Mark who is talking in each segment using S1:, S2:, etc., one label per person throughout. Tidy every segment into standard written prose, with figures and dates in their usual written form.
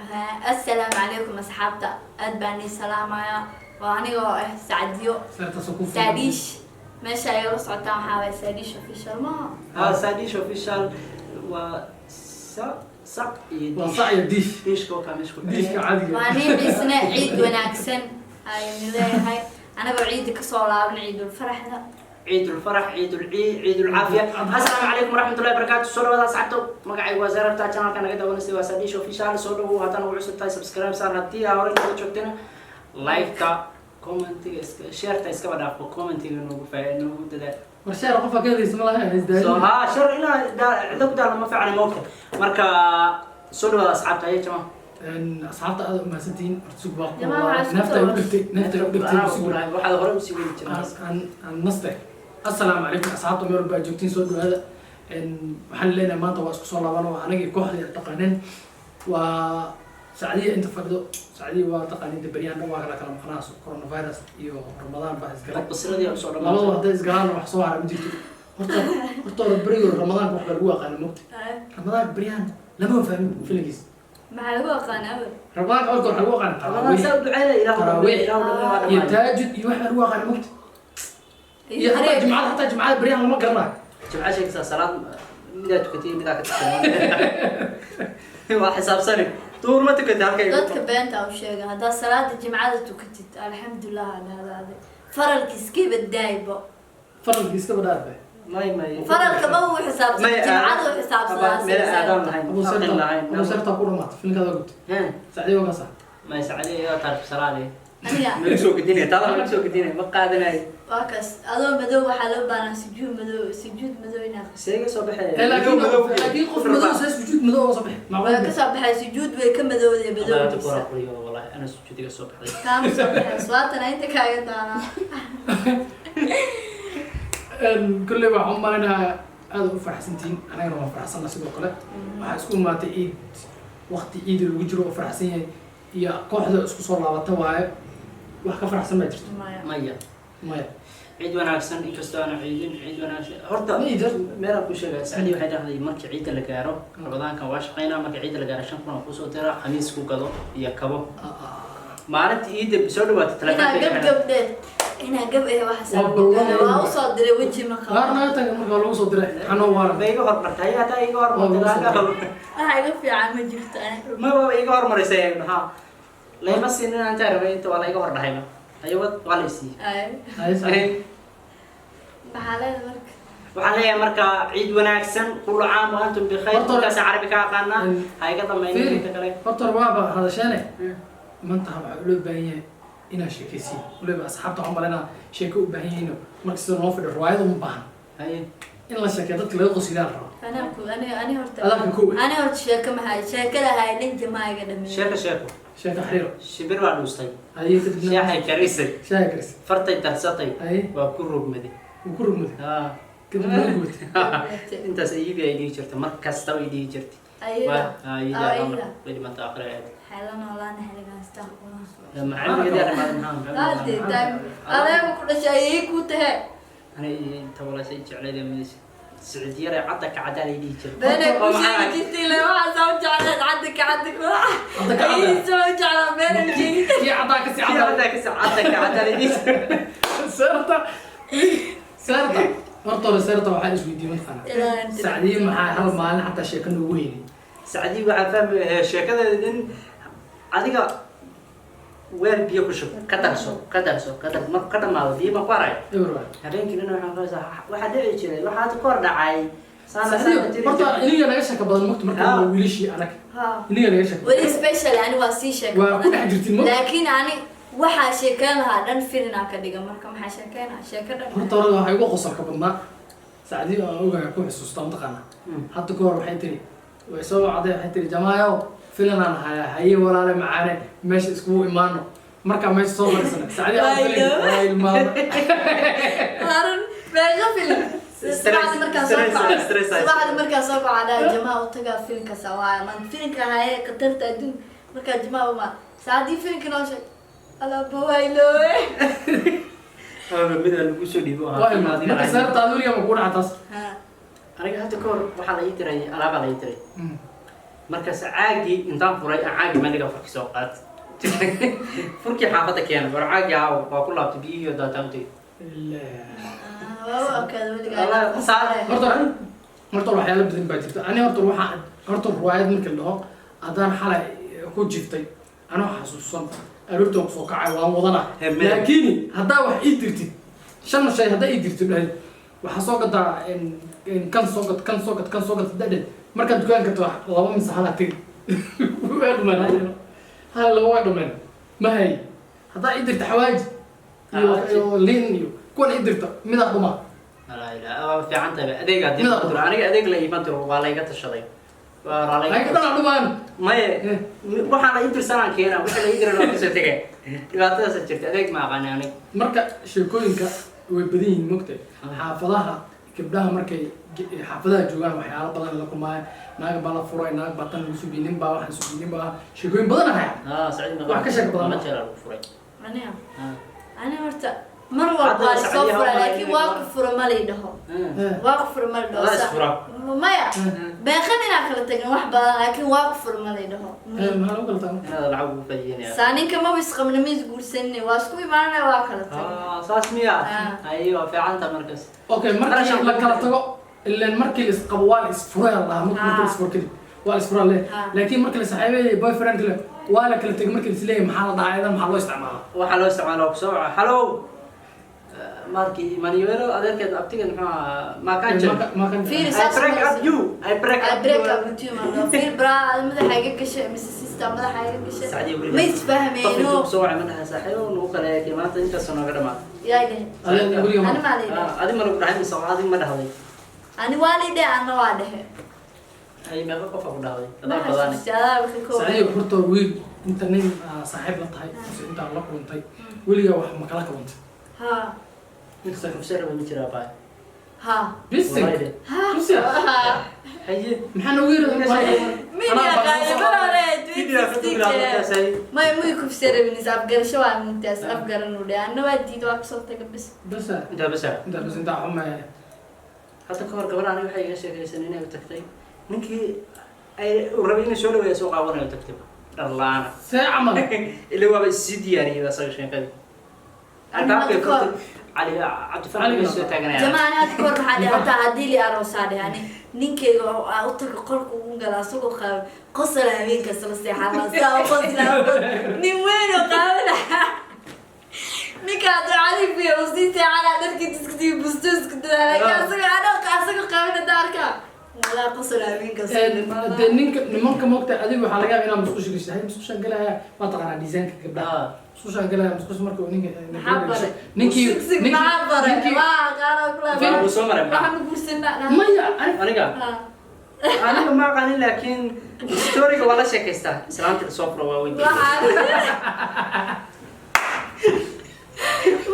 S1: Assalaamu calaykum asxaabta, aad baan nii salaamayaa. Waa aniga oo ah Sacdiyo.
S2: Seertaasoo ku
S1: Saadiish. Meesha ay la socotaan waxaa waay Saadiish Official, maaha?
S3: Ha, Saadish Official waa sa sac iyo
S2: Waa
S3: diish.
S2: sac iyo diish.
S3: Diishka oo kaa meesha ku
S2: Diishka caadiga.
S1: Waa niin dhisne. Ciid wanaagsan aynu leeyahay, anagoo ciidda kasoo laaban, ciidul faraxda.
S3: Ciid ulfarax, ciid ulciid, ciid ulcaafiya. Assalaamu calaykum waraxmatullahi wabarakaatu. Soo dhawaada asxaabto. Magacaygu waa Zeerabta, channelka naga daawanaysa waa Saadish Official. Soo dhawow. Haddana ugu cusub tahay, subscribe saar. Haddii aa hore nooga joogtana, like-ta, commentiga iska, shareta iskaba dhaafo, commentiga noogu faa noogu dadaal.
S2: War share qofka ka helaysa ma laha.
S3: So
S2: isdaalin.
S3: Ha, share inaa cidlo ku daala ma fiicna, moogta. Marka soo dhawaada asxaabta. Aye, jama.
S2: Asxaabta, aad u mahadsantihiin. Horta sug baa
S1: Jamaa, waxaa isku
S2: neefta ay u dhigtay, neefta ay u dhigtay, sug.
S3: Waxaad hore usii wadi jirtay.
S2: Aan naste. Assalaamu calaykum asxaabta, meel walba aad joogtiin, soo dhawaada. Waxaan leenahay maanta waa isku soo laaban, waa anagii kooxdii aad taqaaneen, waa Sacdiya inta fadhido. Sacdiya waa taqaaniin, beryahan dhan waa kala maqnaa. Coronavirus iyo Ramadaan baa isgalay.
S3: Basiradii usoo
S2: Labadaba
S3: dhamaatay.
S2: Hadday isgalaanna wax soo hara ma jirto. Horta hore berigii Ramadaanka wax baa lagu aqaana, mogta. Ramadaanka beryahan lama fahmin filinkiis.
S1: Maxaa lagu aqaana awel?
S2: Ramadaanka horta waxaa lagu aqaana
S3: Ramadaan
S2: taraawiix.
S3: saa u duceynaya Ilaahu.
S2: Taraawiix.
S3: Ilaahu dhammaan
S2: Iyo
S3: waa dhammaanay.
S2: taajud iyo wax baa lagu aqaana, mogta. Iyo hataa jimcada, hataa jimcada beryahan lama garanayo.
S3: Jimca sheegaysaa, salaad midaa tukatay, midaa ka tukatay, waa xisaabsani. Duur ma tukatay halkay.
S1: Dadka beenta u sheega. Haddaad salaada jimcada tukatid, alxamdulilah, dhahdaade faralka iska badaaybo.
S2: Faralka iskaba dhaafbe.
S3: May.
S1: Faralka ma uu xisaabsan,
S3: May.
S1: jimcada u xisaabsadaa.
S3: Meel aadaan lahayn,
S2: Abu
S3: aqil
S2: Serta
S3: lahayn.
S2: Abu Serta ku dhamaatay filinkaada gubtay. Sacdiya waa kaasa.
S3: May, Sacdiya taarif salaade.
S1: Aniga.
S3: Ma soo gedinaya taada, ma soo gedinaya, ma qaadanayo.
S1: Waa kaas adoo madow waxaa loo baahnaa sujuud madow, sujuud madow inaad
S3: Seega soo baxay.
S2: Laakiin qof madow see sujuud madow oo soo bixi?
S1: Way
S2: Macquul.
S1: ka soo baxay sujuud, way ka madowday madowdiisa.
S3: Qoriyo wallahi ana sujuudiga soo baxday.
S1: Kaama soo baxay, waatana inta kaaga daanaa.
S2: Kolley waxaan u malaynayaa aad u faraxsantihiin, anagana waan faraxsanna. Sidoo kale waxaa isku imaatay ciid, waqti ciidi lagu jiro oo faraxsan yahay iyo kooxda isku soo laabata waaye. Wax ka faraxsan baa jirto?
S1: Maya.
S3: Maya.
S2: Maya.
S3: Ciid wanaagsan, inkastoo aanu ciidin. Ciid wanaagsan horta.
S2: Ma ciidin?
S3: Meelaan ku sheegaya, Sacdi waxay dhahday markii ciidda la gaaro, Ramadaankan waa shaqaynaa, markii ciidda la gaaro 5,000 oo kusoo dira, khamiis ku gado iyo kabo. Maalinta ciidda soo dhawaatay,
S1: Inaa gab
S3: telefoonka
S1: gabdhe, inaa gab eh waxaas.
S2: Waa ballan.
S1: Waa usoo diray, weji ma qabo.
S2: Qaar naga taga marka waa lagu soo diray xanoo waaran.
S3: Ba iga hormartay, hataa iga
S2: Waa lagu soo
S3: hormartay.
S1: Waxa iga fiican ma jirto aniga.
S3: Ma waaba iga hormarisay, maxaa layma siinin? Intaa rabay inta waa la iga hor dhahayba, ayawa waa la isiiyey.
S1: Ay.
S2: Haye, Sacdi.
S1: Maxaa leedahay marka?
S3: Waxaan leeyahay marka ciid wanaagsan, kullu caam wa antum bikhayr. Intaas carabi ka aqaanaa, ha iga dambaynin.
S2: Fiiri.
S3: Inta kale.
S2: Horta hore waaba hadasheene. Maanta waxaa loo baahan yahay inaan sheekaysiin. Waliba asxaabta waxaan malaynaa sheeko u baahan yihiin. Marka sida noo fadhiyo, riwaayad uma baahan
S3: Haye.
S2: in la sheekeyo, dadka laga qosliyaa la rabaa.
S1: Anaa ku ani horta
S2: Adaa ka koow.
S1: Ani horta sheeko maxaa sheekada hay dhan jamaa iga dhameeyay.
S3: Sheeko, sheeko.
S2: Sheeko xiriiro.
S3: Shimbir baa dhuustay.
S2: Haye, kadibna?
S3: Shaaxay karisay.
S2: Shaaha karis.
S3: Fartay darsatay.
S2: Haye.
S3: Waa ku rogmaday.
S2: Wuu ku rugmaday.
S3: Ah.
S2: Kadibna waa gubatay.
S3: Intaas iyadii ay dhihi jirtay, mar kastaba ay dhihi jirtay.
S1: Ayada.
S3: Waa iyadii.
S1: Ah, ayada.
S3: Way dhimatay aakhira ahayd.
S1: Waxay la noolaana xilligan astaqfurullah.
S3: Macalimiintii arrimaha maxaa?
S1: Hadi time adeegu ku dhashay ayay ku tahe.
S3: Ani inta walaashay jecleyd ee midaysa Sacuudiyada cadda ka cadaan ay dhihi jirtay.
S1: Beenay ku
S3: Oo
S1: sheegi
S3: maxaa?
S1: jirtay le, waxaa soo jecleed cadda ka cadda ku.
S2: Cadda ka cadda.
S1: Ayay soo jeclaa, beenay sheegi.
S2: Kii caddaa kasii
S3: Kii
S2: caddaa.
S3: cadda ka sii cadda ka cadaan ay dhihi jirtay.
S2: Seerta, seerta, horta hore seerta waxaa isweydiiyey mataqaanaa, Sacdiye maxaa hal maalin xataa sheeko noogu heynay?
S3: Sacdii waxaa fahmi sheekadeeda in adiga weel biyo ku shub, ka darso, ka darso, ka darso, markuu ka dhamaado biyo baan ku haray.
S2: Eber waay.
S3: Habeenkiina waxaan ka waxaa dhici jiray, waxaa hadda ka hor dhacay saana
S2: Sacdiye
S3: saana jiri
S2: horta
S3: jiray.
S2: iniga naga sheeko badan mogta marka
S3: Ah.
S2: waa wiilashii anag.
S1: Ha.
S2: Iniga naga sheeko.
S1: Weli special ani waa sii sheeka
S2: Waa ku
S1: badan.
S2: dhex jirtiin mogta.
S1: Laakiin ani waxaa sheekeyn lahaa dhan filinaa ka dhiga, marka maxaa sheekeynaa sheeko dhan.
S2: Horta hore waxaa igu qosolka badnaa Sacdiye oo aan ogahay ku xusuustaa mataqaanaa. Hadda ka hor waxay tiri, way soo wacday, waxay tiri, "Jamaayo, filanaan hayaa." "Haye walaale macaane, meesha iskugu imaano." Markaa meesha soo fadhiisana, Sacdiye aan
S1: Waa
S2: filin waa ilmaama.
S1: Harun meeqa filim? Subaxda markaan soo kaco,
S3: Stress, stress.
S1: subaxda markaan soo kaco dhaa jamaa u tagaa, filinkaas waa maanta filinka haye khatarta adduun. Markaa jamaa uma saacadii filinka noo sheeg, alaaba wayloowe.
S3: Mid aan lagu soo dhiibo ahaa.
S2: Waa ilmaada. Marka seerta aad weligaa ma kugu dhaca taas?
S1: Ha.
S3: Aniga hadda ka hor waxaa la ii diray alaabaa la ii diray. Markaas caagii intaan furay aan caagii meel dhiga, furkii soo qaat, furkii xaafadda keena, war caagii haa waa ku laabtay, biyihii daataan u tegey.
S1: Waa u okaada weligaa.
S3: Wallahi, khasaare.
S2: Horta waxyaalo badan baa jirta. Ani horta waxaa horta riwaayad marka la dhaho, haddaan xalay ku jiftay anoo xasuusan, aroortaan kusoo kacay waan wadanaa.
S3: Heme.
S2: Laakiin haddaa wax ii dirtid, shan shay haddaa ii dirtid, dhahay waxaa soo gadaa kan soo gad, kan soo gad, kan soo gad, haddaa dhahay markaad dukaanka tago laba mise halaa tegi, waa dhumeen, hal laba waa dhumeen. Ma hay, haddaa ii dirta xawaaji iyo
S3: Xawaaji.
S2: iyo liin iyo kuwan ii dirta, midaa dhumaa.
S3: Walaa ilaa waa fiican tahay adeeg haddii
S2: Mida
S3: lagu diro. Aniga adeeg la iman diro, waa layga tashaday, waa layga
S2: Ayaga dhan aa dhumaan.
S3: Maye.
S2: Eh.
S3: Waxaa la ii dirsanaan keena, wixii la ii diran waa kasoo tegay. Dhibaatadaasa jirta, adeeg ma aqaani aniga.
S2: Marka sheekooyinka way badan yihiin, mogtay. Xaafadaha gabdhaha markay xaafadaha joogaan waxyaalo badan la kulmaaya. Naag baa la furay, naag baa tan lagu subiyey, nin baa waxaan subiyey, nin baa sheekooyin badan ahaya.
S3: Ah, Saciid.
S2: Wax ka sheeko badan.
S3: Ma jeer lagu furay?
S1: Aniga?
S3: Ah.
S1: Ani horta mar walba
S3: Hadda
S1: waa lasoo
S3: Sacdiya
S1: furaa,
S3: hawla
S1: laakiin
S3: inay
S1: waa ku fura ma lay dhaho.
S3: Ah.
S1: Waa ku fura ma la dhaho.
S3: Waa is fura.
S1: Maya, beeqan inaan kala tagin wax badan, laakiin waa ku fura ma lay dhaho.
S2: Maxaa lagu kala tago?
S3: Inaad lacag ugu faa'iideynaya.
S1: Saa ninka maba isqabna, ma isguursanin, waa isku imaanaya, waa kala tagin.
S3: Ah, saas miya?
S1: Ah.
S3: Ay, waa fiican tahay markaas.
S2: Okay, markii la kala tago, ileen markii la isqabo waa la isfuray la dhahaa, markii la isfuro kadib waa la isfuraa le.
S1: Ah.
S2: Laakiin markii la saaxiibay boyfriend le waa la kala tegay, markii la isleeyahay maxaa la dhahaa idan, maxaa loo isticmaalaa?
S3: Waxaa loo isticmaalaa kusoo waca, hallow, markii Manuelo adeerkeed abtigeed muxuu ahaa Makanjel.
S1: Fiiri,
S3: I
S1: saas
S3: break up you, I break
S1: I
S3: up
S1: break
S3: you.
S1: up with you, man. Fiir braa, madaxa iga gashay mise sister madaxa iga gashay.
S3: Sacdiya weliba.
S1: Ma
S3: Qof
S1: isfahmayno.
S3: intuu kusoo wacay ma dhaha saaxiibo nagu kala eekay maanta intaasoo nooga dhamaatay?
S1: Yaa dhehe?
S2: Adeer weliga
S1: Ani
S2: ma
S1: maa lay dhehe?
S3: Ah, adi ma lagu dhahay mise adi ma dhahday?
S1: Ani waa lay dhehe, ana waa dhehe.
S3: Ay, meeqa qof aa ku dhahday?
S1: Ma
S3: Adaa badane.
S1: xasuusti, adaa wixii ka
S2: Saciid, horta wiil inta nin saaxiib la tahay mise intaa la kulantay, weligaa wax ma kala kulantay?
S1: Ha.
S3: Ninka kufsar raba ma jiraa baa?
S1: Ha.
S2: Bisig.
S3: Wallahi.
S1: Ha.
S2: Rusia.
S1: Ha.
S3: Haye.
S2: Maxaa noogu yiri?
S1: Min yaqaani mar hore.
S3: Video ka
S1: 2016 may muy kufsarabin, is afgarasho waa mugtaas, afgaran u dhe, anna waa diid, waa kasoo taga bis.
S2: Bas.
S3: Intaa bas ah.
S2: Intaa bas, intaa xume.
S3: Hadda ka hor gabadha aniga waxay iga sheekaysan inay u tagtay ninkii ay uu rabay inuu soo dhaweeya, soo qaabanayo, u tagtay dhar la'aana.
S2: See camal?
S3: Ila waaba isii diyaariyey asaga sheekadii albaabkay
S1: Hadda ka hor-
S3: furtay Cali Cabdifarax
S2: Cali
S3: bay soo taaganaya.
S1: Jamaa, ani hadda kahor maxaa dhihi, hataa haddii li aroosaa dheh, ani ninkeyga oo aan u tago qolka ugu gala asagoo qaaba, qosala habeenkaas la seexana, saa u qosla, nin weyn oo qaabana, ninka hadduu cali fiyo uu sii seexanaa, dharkiisa isku sii busto, isku dadaala, laakiin asagoo anoo asagoo qaabana hadda arkaa, walaa qosla habeenkaas.
S2: Dee ninka nimanka moogta, adiga waxaa laga yaaba inaad musqusha gashid. Hay, musqushaan galaya, waa taqaanaa design-ka gabdhaha.
S3: Ah.
S2: Musqushaan galaya, musqusha marka uu ninka
S1: Maxaa baray?
S2: ninkii
S1: Sig sig, maxaa baray?
S2: ninkii
S1: Waa qaar kula.
S3: Wuu soo maray maxaa?
S1: Waxaa ma guursanaa?
S2: Maya
S3: Aniga?
S1: Ah.
S3: Aniga ma aqaanin, laakiin storyga waa la sheekaystaa, islaanta lasoo furo waa weyn.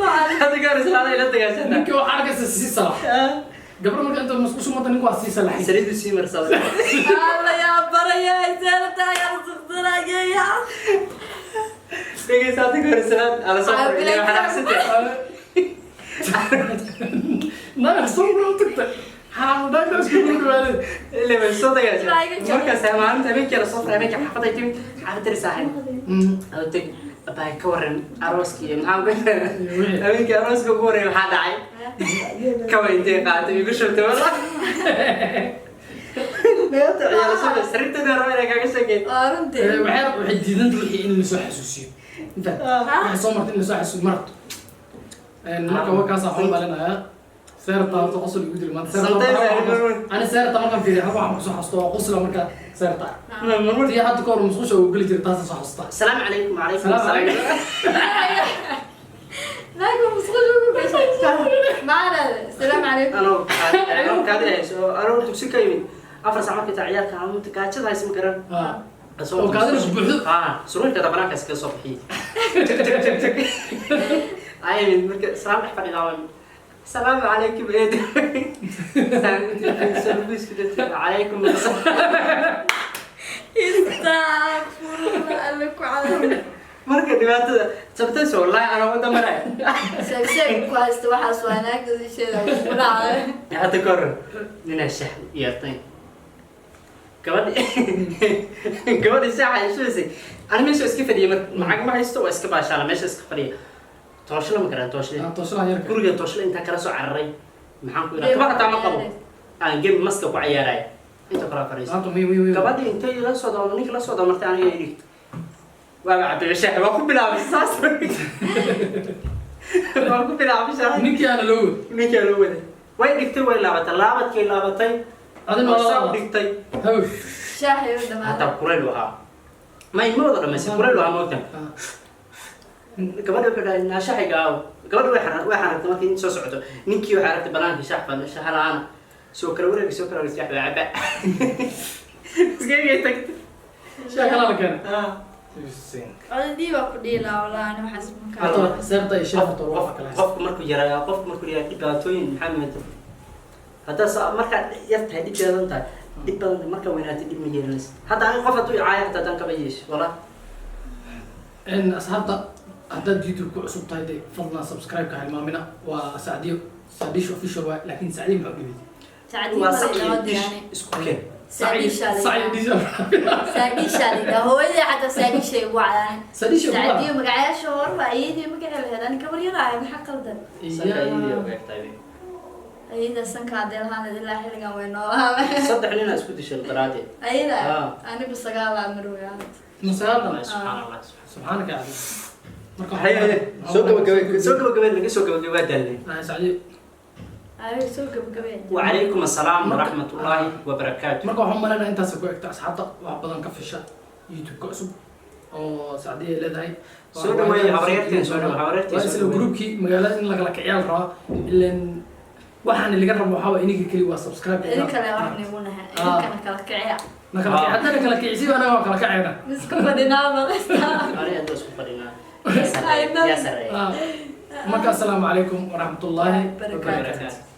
S1: Waxaa
S3: Adiga hor islaanta ila dagaashana.
S2: Ninkii waxaa arkaysa sii salax gabdho marka inta musqusha mata, ninku waa sii salaxay.
S3: Saliidu sii marsaday.
S1: Alla yaa baraya, seelta yaa suqsanaya.
S3: Dhegeysa, adiga hor islaan ala soo furo ilaa waxaa xanaaqsantay.
S2: Naga soo furo u tagtay xaafadaha isku dhawaadeen.
S3: Ilaa way soo dagaashay.
S1: Ilaa iga jabay.
S3: Markaas maalinta habeenkii la soo furay, habeenkii xaafadda ay timid, xaafadda saaxiib adoo teg baa ka waran arooskii, maxaa uga habeenkii arooska ugu horreeyay maxaa dhacay? Kaba intay qaatay igu shubtay, wallah. Beerta ciyaal soo sariirteeda raba inay kaaga sheekay.
S1: Waa runtii.
S2: Waxay diidanta wixii in lasoo xasuusiyo inta waxay soo martay in lasoo xasuusiyo marabto. Marka waa kaasa waxaan malinayaa seerta horta qosol igu dil maanta seerta.
S3: Santay baa
S2: Ani seerta markaan fiiriyo hal waxaan kusoo xasuusto waa qosla marka seerta
S3: Marmar.
S2: tii hadda ka hor musqusha uu geli jiray, taasa soo xasuustaa.
S3: Asalaamu calaykum, wacalaykum
S2: Salaam
S3: asalaam.
S2: Calaykum.
S1: Naagga musqusha ku gashay. Maana salaam calaykum.
S3: Anoo anoo kaadi hayso, anoo dugsi ka yimid 4 saac markay taa ciyaalka amunta gaajada haysa ma garan.
S2: Ah. Oo kaadina ku buuxdo.
S3: Ah, surweelkeeda banaanka iskaga soo bixiyey. Tag tag tag tag. Ay, marka salaam dhex fadhidaa waan. Asalaamu calaykum eed. Calaykum asalaam.
S1: Astaghfirullah, alla ku cadaab.
S3: Marka dhibaatada sabtayso wallahi anoo wada maraya.
S1: Sheeg sheeg ku haysta waxaas, waa naagta sheeda ku dhacay.
S3: Hadda ka hor ninaa shax yeertay. Gabadhi shaaxa ay shubaysay, ani meesha iska fadhiyay. Marka lacag ma haysto, waa iska baashaala, meesha iska fadhiya. Tooshla ma garan, tooshla.
S2: Ah, tooshla yarka.
S3: Guriga tooshla intaa kala soo cararay, maxaan ku idhaha, kaba hataa ma qabo, aan game maska ku cayaaraya, inta kala fadhiisto.
S2: Maanta mi mi mi.
S3: Gabadhi intay la soo daba, ninka la soo damartay, aniga idhi waaba cabay shaax, waa ku bilaabay saas, waa ku bilaabay shaax.
S2: Ninkii aana loo wad.
S3: Ninkaa loo waday, way dhigtay, way laabatay, laabadkay laabatay.
S2: Adina waa
S3: saa u
S2: laabatay.
S3: Dhigtay.
S2: Haw.
S1: Shaaxay u dhamaaday.
S3: Hataa kulayl ahaa, ma ilma wada dhamaysay, kulayl ahaa, moogta. Gabadha wuxuu dhahay, naa shaxiga aaw. Gabadha way xarartay markii inta soo socoto. Ninkii waxay aragtay banaanka shax fan, shaxa la-aana, soo kala wareegi, soo kala wareegi, shax baa caba, iskaga tagtay.
S2: Shaa kalaa la keenay.
S3: Ah.
S1: Odadii baa ku dhihi lahaa, wallaahi ani waxaas ma kaa.
S2: Horta seerta iyo sheekh horta waa kala haysta.
S3: Qofku markuu yaraa dhibaatooyin, Maxamed, haddaa markaad yar tahay dhib badan tahay, dhib badan tahay, markaa weynaatay dhib ma yeelanaysa. Hadda aniga qof hadduu icaayo hataa dan kama yeesho, wallah.
S2: In asxaabta, haddaad YouTube ku cusub tahay, dee fadlan subscribe-ka hilmaamina. Waa Sacdiyo Sadish Official waay, laakiin Sacdiyo maxaa u dhibay?
S1: Sacdii
S3: waa
S1: ma
S3: sac
S1: la
S3: iyo
S1: loo
S3: dish
S1: diyaanay.
S3: Isku keen.
S1: Saadisha la
S2: Sacdiyo
S1: yidhaahdaa.
S2: Dish.
S1: Saadisha la yidhaahdaa. Hooyadii xataa Saadisha igu wacdaan.
S2: Saadisha ugu
S1: Sacdiyo magacayaasha hore waa ayadii magacay lahayd. Ani gabar yar ahay, maxaa qaldan?
S3: Sanka iyadii uga egtahay.
S1: Ayada sanka hadee lahaan ilaa xilligan way noolaa.
S3: Saddex nin aa isku dishay daraaddeed.
S1: Ayada
S3: Ah.
S1: aniba sagaalaa marway hadda.
S2: Masaalada.
S3: Subxaan Allah.
S2: Subxaanaka ya cadiim. Marka
S3: Haye, soo gabagabay, soo gabagabay, laga soo gabagabay, waa daalnay.
S2: Ah, Sacdiyo.
S1: Adiga soo gabagabay.
S3: وعليكم السلام ورحمة الله وبركاته.
S2: Marka waxaan umaleynaa intaas ku egta. Asxaabta, wax badan ka fisha YouTube-ka cusub oo Sacdiya ay leedahay.
S3: Soo dhaweey habaryarteen, soo dhaweey habaryarteen,
S2: Waa
S3: soo
S2: isla
S3: dhaweey.
S2: Groupkii magaalada in lagala kiciyaa la rabaa, ileen waxaan laga rabo waxaa waa ininka keli, waa subscribe.
S1: Idinkale wax nigu nahay. Idinkana kala kiciya.
S2: Nakala kici, haddana kala kicisiba, anaga waa kala kacayna.
S1: Misku fadhinaa maqasta.
S3: Aniga hadda isku fadhinaa.
S1: Ay, no.
S3: Yaa sarreeya.
S2: Ah, marka assalaamu calaykum waraxmatullaahi
S1: Barakaatu.
S2: wabarakaatu.
S3: Barakaatu.